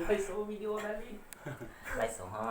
Peb xav ua video dab li. Peb xav ho.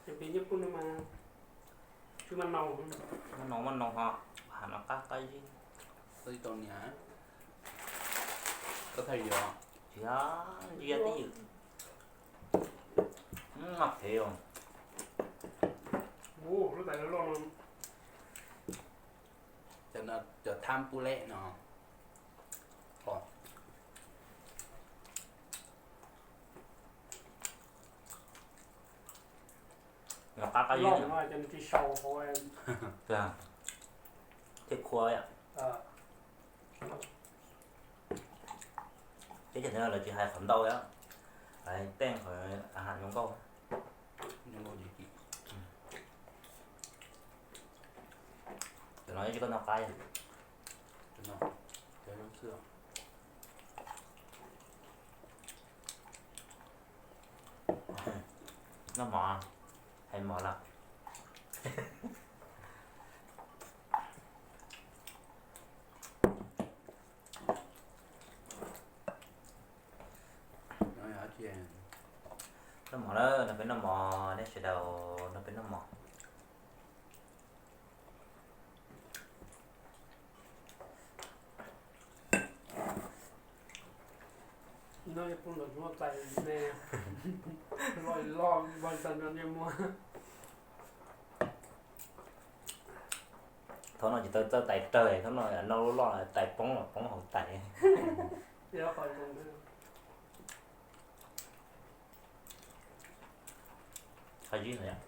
Ces peb nyob pub no mas tsis muaj nau. Muaj nau, muaj nau ho. Ham no qab qab zib. Tau niam. Koj thaj yuav. Tsis yog, tsis yog twj ywm. Mas phem os. Ua lub tais loj loj no. Cov thab pub leb no. Qab qab zib. Thiab qhua yom. Teb chaws no lawv tsis hais qhov ntau, hais teej qhov a has zoo nkauj. Cov no tsis koj noj qab. Noj mov, hais mov lawm. Noj mov lawm, no peb noj mov, nej sawv daws, no peb noj mov. No pub ntawm hnub tais ne, loj loj npog ntxag nrog nej muag. Thaum no tsis tau txawj tais rawg, thaum no noj lub loj tais poob los poob hauv tais. Qab zib no yom.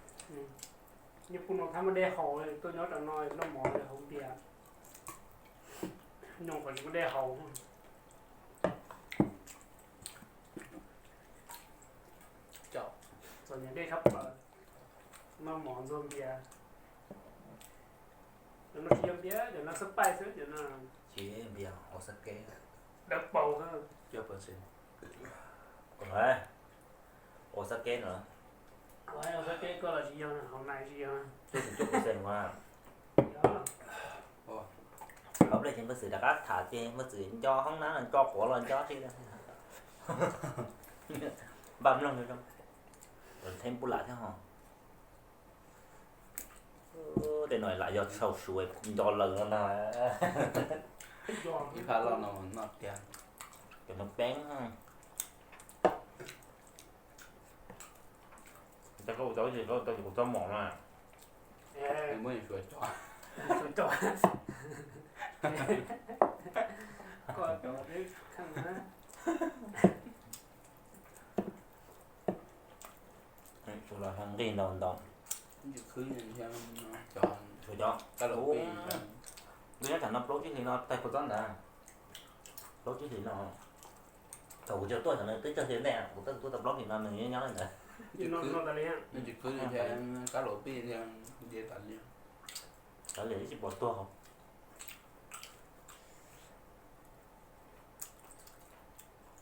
Nyob pub no thab muaj dej haus, tuaj nyob rau no noj mov hauv npias, nyob qhov tsis muaj dej haus. Txom nyem dej tshaj plaws, noj mov ntxuag npias. Cov no tsis yog npias, cov no xab paij xwb, cov no. Tsis yog npias, ua xab keb. Dawb paug xwb. Ua xab keb no. Ua xab keb koj los tsis yog, hauv nais tsis yog. Cuaj pua xees mas. Hauv pliag ces Npawg Xwm rov qab tham ces Npawg Xwm nco hoob nab los nco quav los nco tsi. Npaj mloog zoo, theeb pub lam thiab ho. Tej no lam yog sau su nco lawm no na. Ib phab loj no noj tiag. Cov no peeb. Cas koj ua tau ib tug tau ces kuv txob mov na. Muab suav tso. Suav los nqig ntau ntau. Suav cov, nws nyob tam no plaub tsib hlis no tag kuv txob ntawd. Plaub tsib hlis no, thaum kuv tseem tuaj tam no twb tsawg hli ntej, kuv twb tuaj tau plaub hlis no nws nyob nyob li ntawd. Kab laum pij, kav liam ib tsis pom tuag.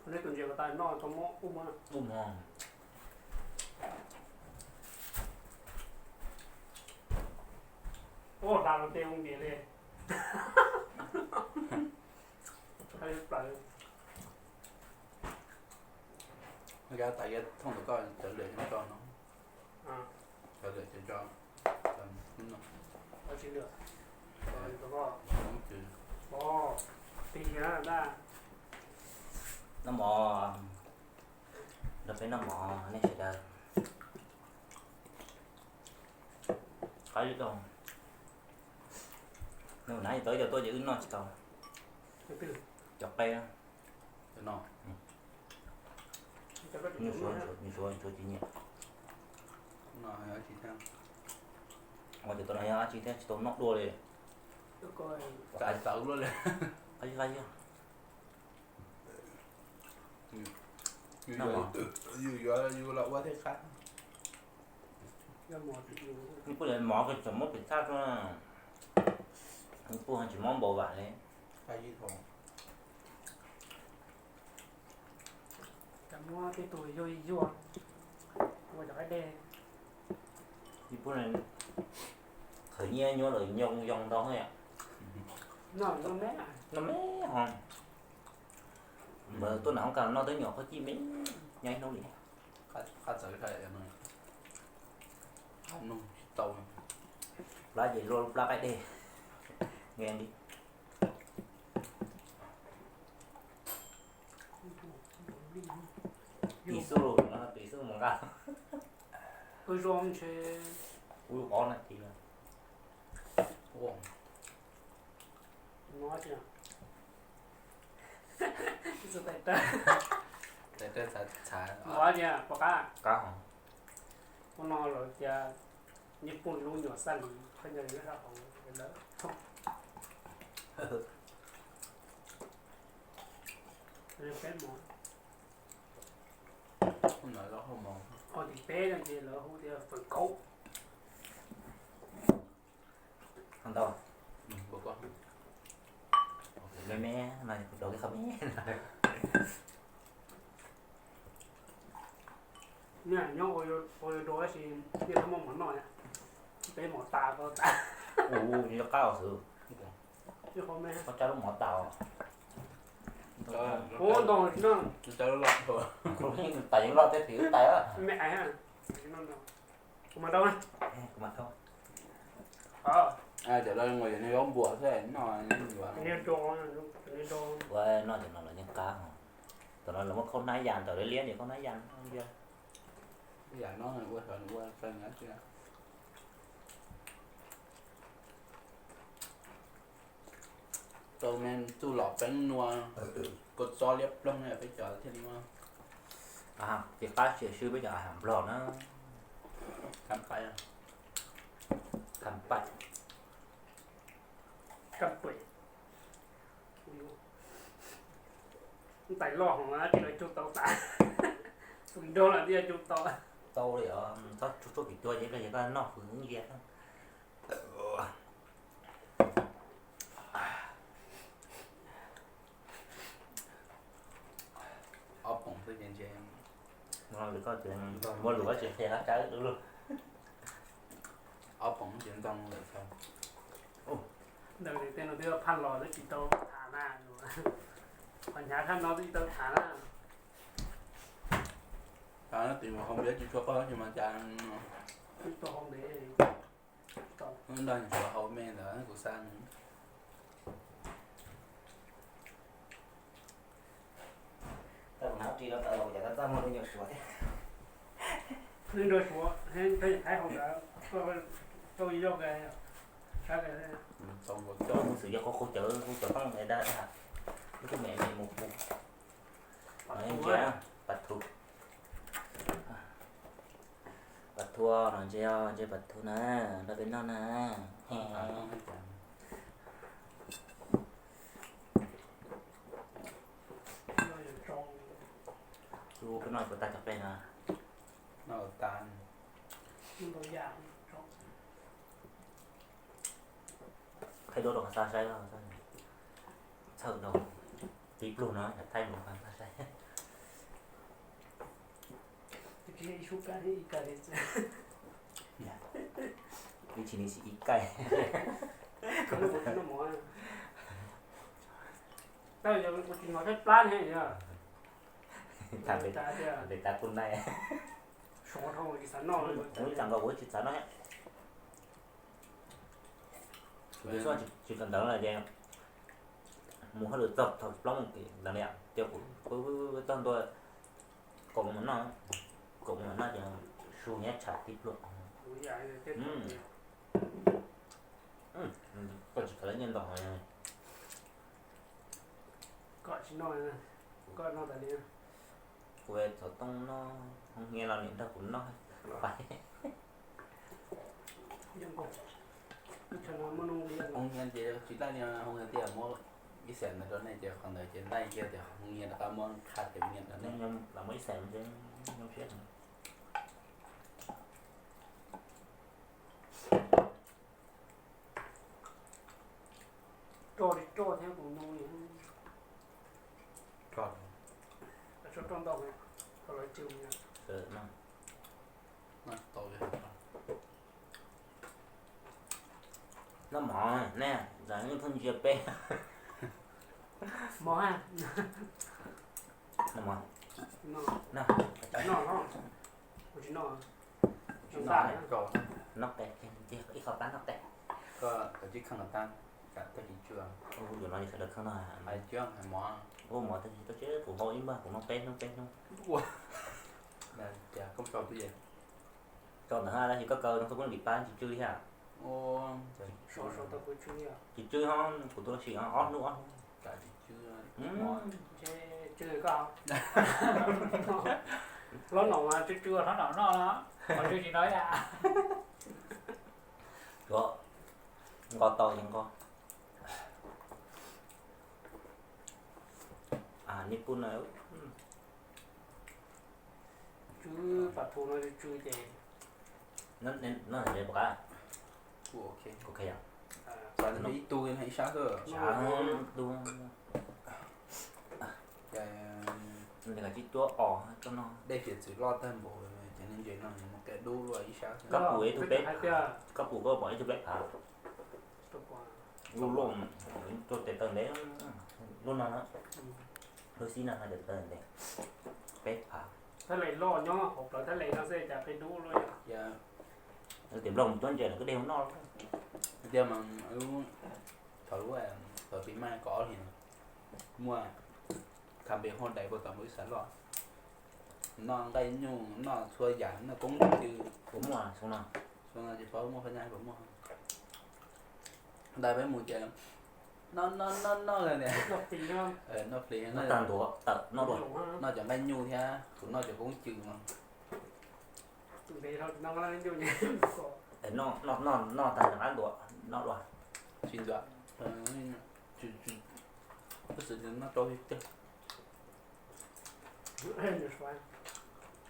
Neb tus ntses ko tas noj tau mob ub mog. Ub mog. Ua hla rau tej ub npias li. Hais li plaws. Ua cas tas kiag thooj ntawm koj cov lwm tso no. Cov lwm cov tso. Noj mov, nrog peb noj mov nej sawv daws. Qab ib tau. Nws nab tau ib co tuaj ces wb noj tsis tau. Cov qe. Nws suav tsis nyiam. Ua cov no yog dab tsi thiab tsis tau noj dua li. Qab zib, qab zib. Yus yuav yus los ua thiaj qab. Nws kuj mov kws tseem muab pem thaj rau, nws kuj tsis mob npaum vam li. Muab tej tus yuag yuag ua cov qaib dej. Khawv nyiab nyuaj lawm, nyoo yoo ntau yom. Noj me ho, npawg tuaj nram hoob kas noj twb nyuam qhuav cij me, nyob ib hnub li. Qab txawv, qab mloog tsis tau. Plab ces luaj lub plab qaib dej nqe li. Tis xub, tis xub mus nqa. Ub, ob na tis. Tais tais txhav txhav. Ua tias pom qab, qab hov. Ua no lawv tias nyiaj pun lub nyuam xaj li, koj nco nyob sab hauv lawm. Peb mov. Qhov tim peb no ces lawv hu tias fawm kaub. Ntau. Me me no, rau qhov me. Nyob ua yuav dua tab sis nyiaj tsis muaj mov noj, peb mov tas ko tas. Ua nyob qab xwb. Qhov tsab lub mov tas. Ua ntau no, tas yeej loj tej thim tais. Me kuv mam tau, kuv mam tau. Cov lawv nqos yog nws yuav npuas xwb no. Ua no cov no los yeej qab. Tam no lawv muab khaub hnab ya ntawm lawv liab ces khaub hnab ya. Yam no ua sawv ua tsees tiag. Tau me txuj lom peeb nua, kua txob liab ploog peb cov thiaj li muaj. Ces qab tsis swb peb cov a has nplog na. Kam pais, kam pais, kam pais. Ntais loj hov tsis los cug tau tas. Tus nrog lawm twb yuav cug tau. Tau li os, txhob tsuag tsuag kim cuab ces koj yog koj noj hwv ntsia. Ob poom xwb ces ntshe, no lwm koj ces muaj lus koj tsis qhia qab tsawb lub lug. Ob poom ces ntoo lawm xwb. Ntawm tej no twb phaj los twb tsis tau tham na. Qhov hnyav thaj no twb tsis tau tham na. Tim mus hauv npias tsis tshua paub tsis mas cas. Twb tau hauv npias. Ntog ntsuav hauv me ntawd kuv xav. Tau hnab ris los tau los cas tau txaj muag li nyuam suav thiab. Nws nrog suav, koj yog Thaib hauv ntawd, koj yog, sab, mus xwm yog qhov qhov cawv, qhov cawv tooj me dab dab, lub me me mus pus. Ntsia, pas thu, pas thu no ntsia, ntsia pas thu na, nrog peb noj na. Peb noj puas tag cov qej na? Qhib duab rau qhov xav saib, txhawj ntau, tib pluag no yog Thaib mus qhov xav saib. Ib tsis ni tsis ib kaij. Tab yog ua tsis hnov saib plab ne yog. Tham pem tas kuj nai. Suav dhau tsis xav noj, kuv ib txhis nkaus kuv tsis xav noj. Kuv twb xav tsis kawm ntawv no ces mus hauj lwm txog thaum plaub moos tim ntawd li, ces kuv txog ntua kaum moos noj, kaum moos noj ces su nyab tshav tib pluag. Koj tsis kawm lawv nyiaj ntau. Koj tsis noj, koj noj tas li. Kuv txov tooj noj, hoob nyiaj los nim nrog kuv noj. Hoob nyiaj ces tsis laj li, hoob nyiaj tias muab ib xees ntawd rau nej ces qhov ntawd ces laj kiag tias hoob nyiaj rov qab muab qha tias nyiaj rau nej. Los muab ib xees ces nyob siab. Roj li roj thiab kuv nyob li. Roj, roj ntau, qhov lawv cw no. Mov ne, zam nyuj pheej ntsia peb. Mov ha. Noj mov. Noj. Noj. Kuv tsis noj. Noj qe, ib qho pab noj qe. Koj tsis kheej los tab, tsam koj tsis tsw. Ua no sawv daws kheej no. Hais mov. Ua mov tag tsis tau tsw, kuv hau ib npag kuv noj peb hnub peb hnub. Ua, cas koj tso twj ywm. Tso ntawd ha, tab sis koj kaw no koj pheej lim pab tsis tsw li ha. Tsis tsw ho, kuv tuaj sim ob hnub ob hnub. Tsw koj. Hlob Nom mas tsw tsw Hlob Nom noj, qhov tsw tsis noj ib yam. Nqos tau ces nqos. Nej pub no. Tsw, pam thu no tsw ces. No pom qab. Ok yom. Ib tug ib sab xwb. Sab tug. Ces nws kav tsij tuab os rau no. Dej fiav txwv loj tag npaum ces nej ntses no mus qia dub luaj ib sab. Koj pum ib tug peb, koj pum koj pom ib tug peb phav. Lub loj, tuaj tes taw ntev, lub no na, lub xib no tes taw ntev, peb phav. Thaj les loj nyob hauv plawv thaj les no xwb cas peb dub luaj. Tias Nplog mus cuab ntses los kuj dej mus noj. Tias mas lub, thaum lub, thaum pib mas kaum ob hlis no, muaj kha npe hauj dais puas tom mus ib xav loj, noj nqaij nyuj noj txhua yam, noj koob cw. Puas muaj xyoo no? Xyoo no tsis paub muaj, phaj nyaj puas muaj. Ntawd peb mus ces noj noj noj noj tias noj plis, noj tag ntua tawm noj dua, noj cov nqaij nyuj thiab kuv noj cov koob cw no. Noj tag nqa ntua noj dua. Tsis ntua, noj rau tiag.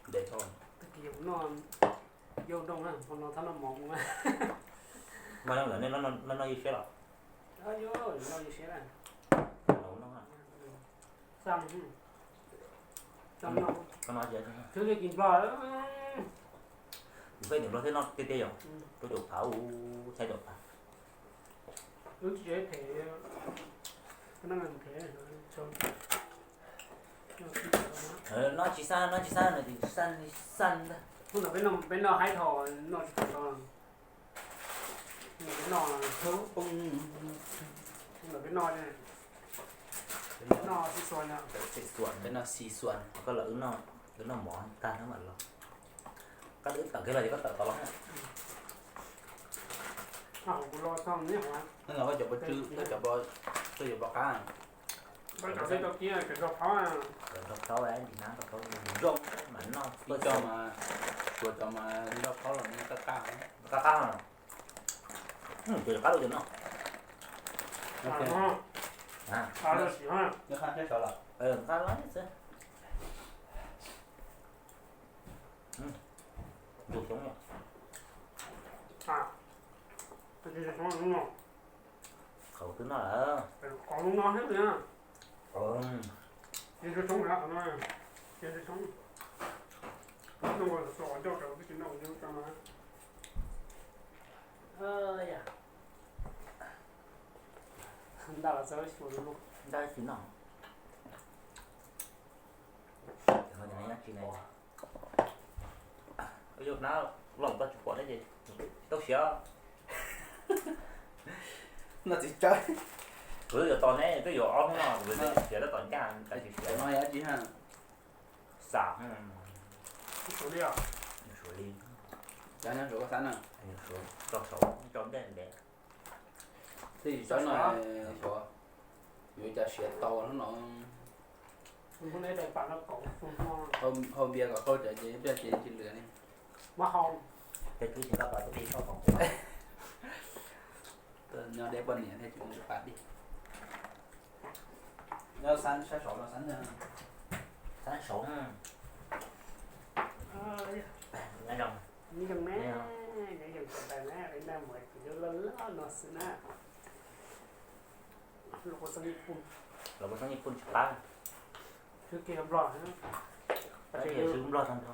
Ntev dhau. Yau nroo, hmo no thab noj mov. Mas lawm nej noj ywj siab los? Noj ywj siab. Xaj, xaj no, twb li kis Nplog, kuv pheej tim Nplog thiab noj tiag tiag yom, rau caum phav, ub, txhais caum phav. Wb tsis phem, noj tsis xaj, noj tsis xaj no ces xaj li xaj ntag. Hnub no peb noj haib dhau, noj tsis tau. Hnub no peb noj, hnub no peb noj, noj xi xuas, peb noj xi xuas. Koj los wb noj mov tag no mam los. Koj twb tawm kiag los ces koj tawm tod los. Koj cov pov tsw, koj cov pov, koj cov pov qab. Cov rau plaub, ntim nab rau plaub zoo mas noj. Ib co mas, tsuas cov mas rau plaub los nws qab qab. Qab qab. Cov qab rau cov no. Nyob qab saib sov los. Qab los xwb. Ntug xyoob yom. Qhov twb noj lawm. Ntag los txog xyuas lub, ntag tsis noj. Nyob tsis ne, yus nab loj koj tsis pom thiab ces tsis tau siav. Noj txiv tsawb. Kuv twb yuav tos neb, twb yuav ob hnub no kuv twb siav tab tom ncaj, tab sis siav no yog tsis ha. Xam, suav li, suav koj xav na, suav tso saud tso nplej ntev. Tej tsawb no suav, yuav cas siav tau hnub no. Hau npias kom qaug tsawv ces pliaj ces tsis lwm li. Tej kwv tsis nqa pas tuaj li koj kom. Nyob deb poj niam thiaj tsis muaj pas dib. Nyob sab sab saud los sab ntag. Sab saud. Nyob zoo. Nyob zoo na, nyob zoo sawv daws na, lawv naj muam loj loj no xwb na. Los puas xeeb Nyij Pooj tsis qab. Swb kiag Nplog, swb Nplog tag nrho.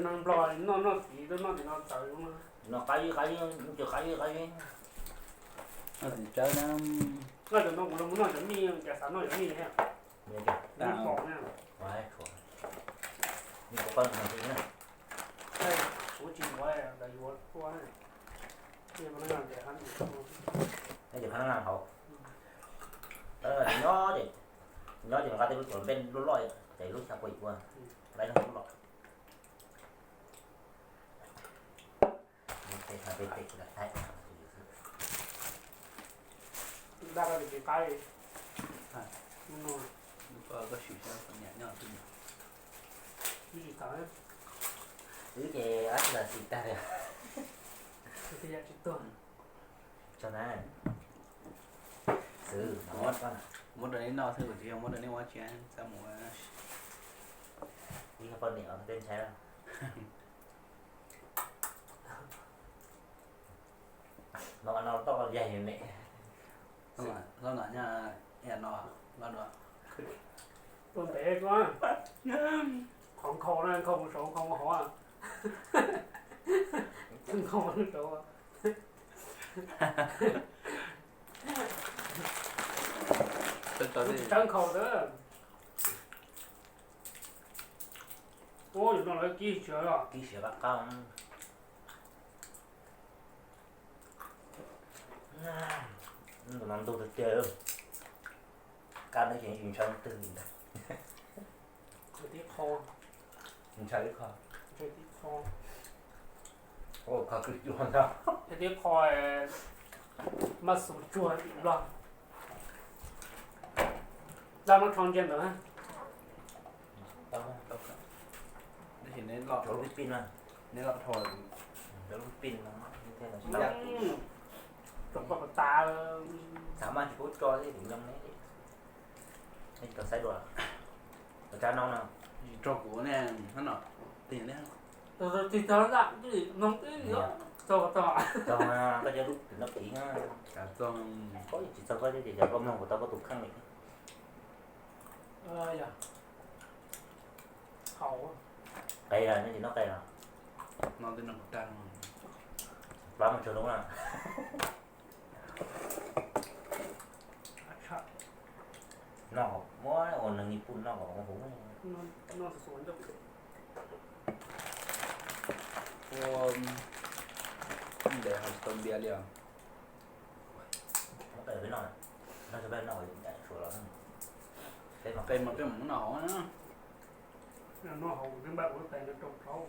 Neeg Nplog noj noj txiv, noj txiv no txawv no. No qab ywj qab ywj, tsis qab ywj qab ywj. Noj cov no kuv los mus noj cov mij, cas xav noj cov mij thiab. Nws pom na. Ua tshuav, nws kuv qoj no xwb na. Kuv tsis yuav, lawv yuav tuaj na. Nyob ces phab nab hauv, nyob ces, nyob ces nqa tej lub tuam npej loj loj, ces lub xya pua yim pua, laiv lub los. Dab koj tsis qab li. Koj sim saib nyob twb tsis tau. Wb ces ab tsis tag li. Tsis tuag. Tso na. Xwb, muab rau neb noj xwb, kuv tsis yog muab rau neb ua tsiab, txaj muag. Ib poj niam tej ntshai. No no toj yaig me. Hlob no nyob no, hlob no. Tuaj ntev koj. Qhov nkhaus na, nkhaus mus saud, nkhaus mus hauv. Nkhaus mus saud. Tsis tau nkhaus na. Ub, yus no lawv kib siav los? Kib siav qab qab. Tus no ntug tiag tiag. Kab no ces tsis ntshaw leej twg li ntag. Ntshaw ib qho. Ntshaw ib qho. Ua qho kwv cuag ntag. Ntshaw tib qho, maj xus tsuag tim Nplog. Dab muab rho ntsia ntawd na. Tab sis neb loj, cov lub pij pij na, neb loj dhau, cov lub pij pij no thiaj li tau. Rau koj tas. Xav mas tsis pub tso li, kuv nyoo neb li. Nej tsis tau saib dua, tau tsab no no. Tsis tso kuv ne, no no. Tig tig tag ntawm, tsis mloog ib, txog txog. Txog, koj cov lub tim no kiv na. Txog, koj tsis txog koj ces cov koj mloog kuv tau koj tus kheej li. Haus. Qe los, nej tsis noj qe los? Noj tej no kuv tag. Plab mus tsaug lub na. Noj muab ua neeg li pub noj kom huv. Ua ntev ho tsis tau npias li os. Qe mas peb mus noj hauv na. Noj hauv, peb npaj ua lub tais no rau plaub.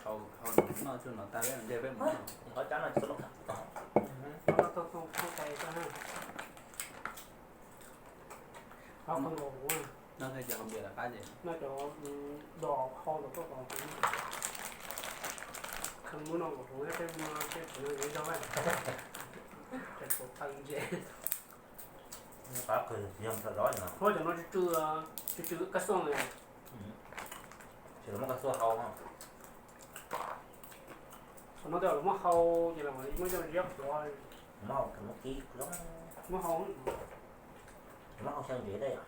Hauv, hauv noj tsuag no tag peb mus nce peb mus noj. Qhov cab no tsis tau noj. Noj tau tau tau tais tau na. Qhov nkaus huv. Noj cov hauv npias lawv qab ces. Noj cov dos hau los koj kom huv. Kheev muab noj kom huv thiab, tej muab tej kuv no yuav zog lawm. Ces kuv taw ntses. Qab kawg tsis yog nplawm zov no. Huab cov no tsw tsw, tsw tsw kab xuaj li. Ces lawv muab kab xuaj hau no. Qhov no tej zaum lawv muab hau ces lawv mam li muab coj ziab qhuav. Muab hau, muab kib zoo. Muab hau, muab hau xyaw ntsev tej yom.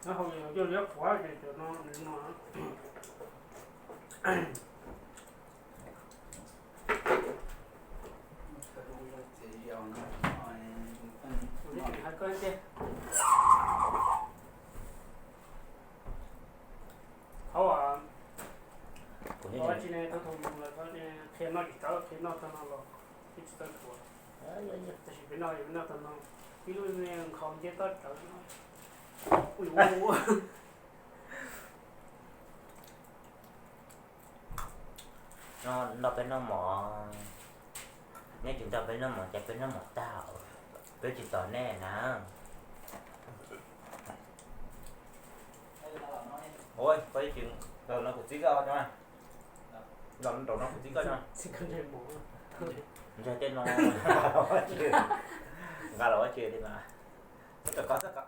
Muab hau coj ziab qhuav ces cov no nws no. Kuv hais koj tiag. Thaum, thaum tsis ne, thaum thaum yus lawm thaum qhia noj tsis txawv, qhia noj tag no los twb tsis txawj thuav. Tab sis peb noj, peb noj tag no, ib lub nkhaus nce toj tsawv no. Ui ua. No nrog peb noj mov, neb tsis nrog peb noj mov ces peb noj mov tag, peb tsis tos nej na. Ua, koj ib tsis, no kuv txib koj, los nraum no kuv txib koj. Ntsaig tej no, nqa los ua tsi li mas, txhob kom, txhob kom.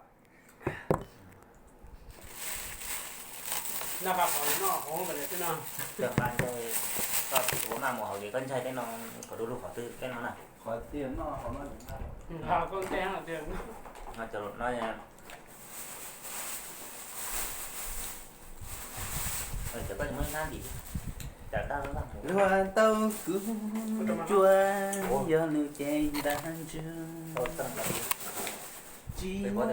Noj qab qhov noj hauv npaum li no. Koj nqa ntawd, koj ua maj mus hauv ces koj ntsaig tej no, kom du lug qhov twg tej no na. Qhov tiag noj hauv no. Nqa koj ntej no tiag. No cov no, cov koj muab nab ntim, cov Luag tau kuv cuab, yog nws ces ntab ntswg. Tsis muaj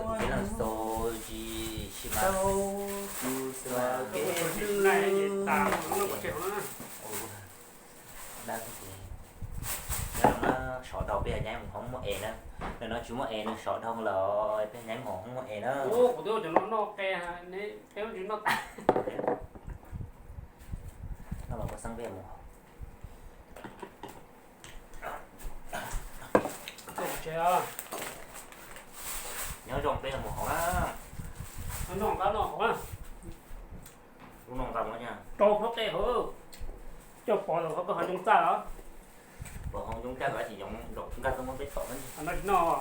tau kuv xav kev hlub. Dab tsi, sov dhau peb nyaib mus hoob muaj es na. Ntawm no tsis muaj es, nws sov dhau lawm, peb nyaib mus hoob muaj es na. Kuv twb ua cov no noj qe, peb tsis noj tas. Noj los koj xeeb peb mus hoob. Nyob zoo peb mus hoob na. Lub no nqa mus, rau hoob qe hauv, coj pov los koj ho zoo txaj los. Pov hoob zoo txaj los tsis zoo, zaum nkag txoj muab peb tom no tsis noj.